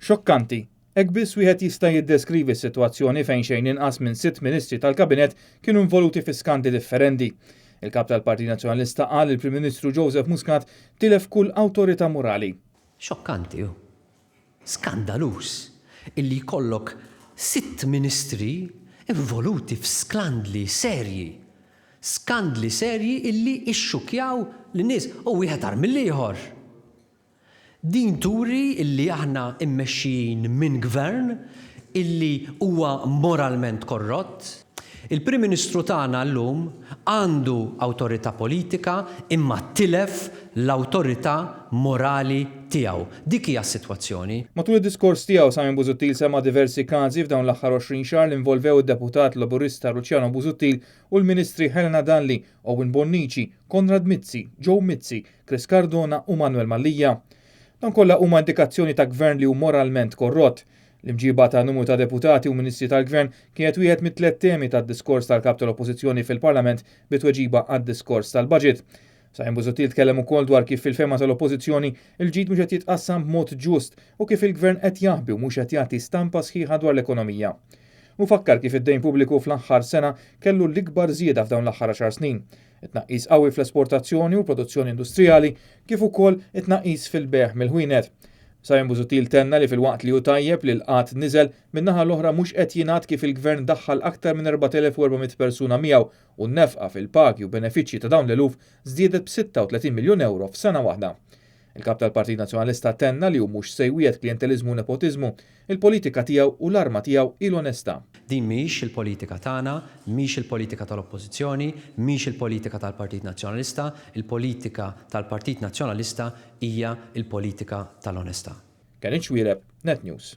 Xokkanti. Hekk biss wieħed jista' jiddeskrivi s-sitwazzjoni fejn xejn inqas minn sitt ministri tal-Kabinett kienu involuti fi skandli differenti. Il-Kap tal-Partit Nazzjonalista qal li l-Prim Ministru Joseph Muscat tilef kull awtorità morali. Xokkanti u skandaluż illi jkollok sitt ministri involuti f'sklandli serji. Skandli serji illi ixxukkjaw lin-nies u wieħed agħar mill-ieħor. Din turi illi aħna mmexxijin minn gvern illi huwa moralment korrott. Il-Prim Ministru tagħna llum għandu awtorità politika imma tilef l-awtorità morali tiegħu. Dik hija s-sitwazzjoni. Matul id-diskors tiegħu, Simon Busuttil semma diversi każi f'dawn l-aħħar 20 xahar li involvew id-Deputat Laburista Luciano Busuttil u l-Ministri Helena Dalli, Owen Bonnici, Konrad Mizzi, Joe Mizzi, Chris Cardona u Manuel Mallia. Dawn kollha huma indikazzjoni ta' gvern li hu moralment korrott. L-imġiba ta' numru ta' deputati u ministri tal-gvern kienet wieħed mit-tliet temi tad-diskors tal-Kap tal-Oppożizzjoni fil-Parlament bi tweġiba għad-diskors tal-budget. Simon Busuttil tkellem ukoll dwar kif fil-fehma tal-Oppożizzjoni l-ġid mhux qed jitqassam b'mod ġust u kif il-gvern qed jaħbi u mhux qed jagħti stampa sħiħa dwar l-ekonomija. Hu fakkar kif id-dejn pubbliku fl-aħħar sena kellu l-ikbar żieda f'dawn l-aħħar għaxar snin. It-tnaqqis qawwi fl-esportazzjoni u l-produzzjoni industrijali kif ukoll it-tnaqqis fil-bejgħ mill-ħwienet. Simon Busuttil tenna li filwaqt li hu tajjeb li l-qgħad niżel, min-naħa l-oħra mhux qed jingħad kif il-Gvern daħħal aktar minn 4,400 persuna miegħu u n-nefqa fil-pagi u benefiċċji ta' dawn l-eluf żdiedet b'36 miljun ewro f'sena waħda. Il-Kap tal-Partit Nazzjonalista tenna li hu mhux se jwiegħed klijenteliżmu u nepotiżmu, il-politika tiegħu u l-arma tiegħu hi l-onestà. Din mhix il-politika tagħna, mhix il-politika tal-Oppożizzjoni, mhix il-politika tal-Partit Nazzjonalista, il-politika tal-Partit Nazzjonalista hija l-politika tal-onestà. Kenny Xuereb, Net News.